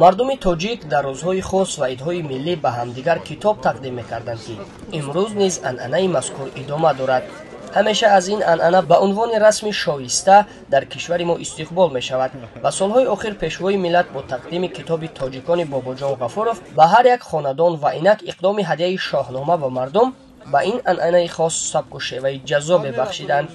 Мардуми тоҷик дар рӯзҳои хос ва идҳои миллӣ ба ҳамдигар китоб тақдим мекарданд, ки имрӯз низ анъанаи мазкур идома дорад. Ҳамеша аз ин анъана ба унвони расми шоиста дар кишвари мо истиқбол мешавад ва солҳои охир Пешвои миллат бо тақдими китоби «Тоҷикони» Бобоҷон Ғафуров ба ҳар як хонадон ва инак иқдоми ҳадияи «Шоҳнома» ба мардум ба ин анъанаи хос сабку шеваи ҷаззобе бахшиданд.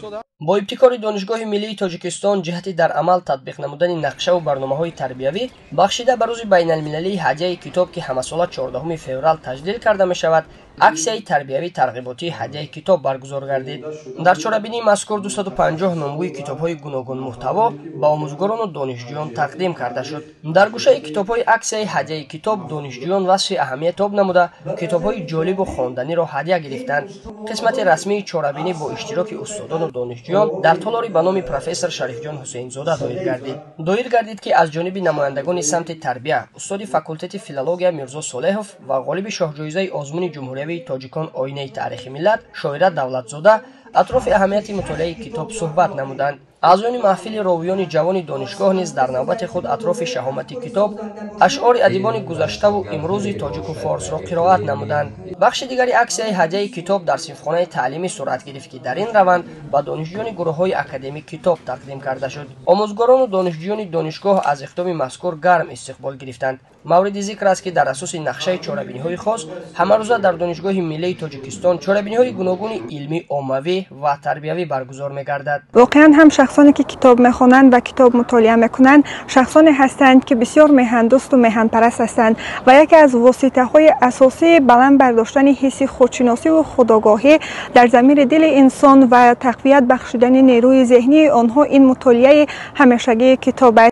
Бо ибтикори Донишгоҳи миллии Тоҷикистон ҷиҳати дар амал татбиқ намудани нақшаву барномаҳои тарбиявӣ, бахшида ба рӯзи байналмилалии ҳадияи китоб, ки ҳамасола 14 феврал таҷлил карда мешавад, аксияи тарбиявӣ тарғиботии ҳадияи китоб баргузор гардид. Дар чорабинии мазкур 250 номгӯи китобҳои гуногунмуҳтаво ба омӯзгорону донишҷӯён тақдим карда шуд. Дар гӯшаи китобҳои аксияи ҳадияи китоб донишҷӯён васфи аҳамият тоб намуда, китобҳои ҷолибу хонданиро ҳадия гирифтанд. Қисмати расмии чорабинӣ бо иштироки устодону донишҷӯён дар толори ба номи профессор Шарифҷон Ҳусейнзода доир гардид. Доир гардид, ки аз ҷониби намояндагони самти тарбия, устоди факултети филология Мирзо Солеҳов ва ғолиби шоҳҷоизаи озмуни ҷумҳуриявии «Тоҷикон — оинаи таърихи миллат» Шоира Давлатзода атрофи аҳамияти мутолиаи китоб суҳбат намуданд. Аъзоёни маҳфили ровиёни ҷавони донишгоҳ низ дар навбати худ атрофи шаҳомати китоб ашъори адибони гузаштаву имрӯзи тоҷику форсро қироат намуданд. Бахши дигари аксияи ҳадияи китоб дар синфхонаи таълимӣ сурат гирифт, ки дар ин раванд ба донишҷӯёни гурӯҳҳои академӣ китоб тақдим карда шуд. Омӯзгорону донишҷӯёни донишгоҳ аз иқдоми мазкур гарм истиқбол гирифтанд. Мавриди зикр аст, ки дар асоси нақшаи чорабиниҳои хос ҳамарӯза дар Донишгоҳи миллии Тоҷикистон чорабиниҳои гуногуни илмӣ, оммавӣ ва тарбиявӣ баргузор мегардад. Воқеан ҳам, шахсоне ки китоб мехонанд ва китоб мутолиа мекунанд, шахсоне ҳастанд, ки бисёр меҳандӯсту меҳанпараст ҳастанд ва яке аз воситаҳои асосии баланд бардоштани ҳисси худшиносиву худогоҳӣ дар замири дили инсон ва тақвият бахшидани нерӯи зеҳнии онҳо ин мутолиаи ҳамешагии китоб аст.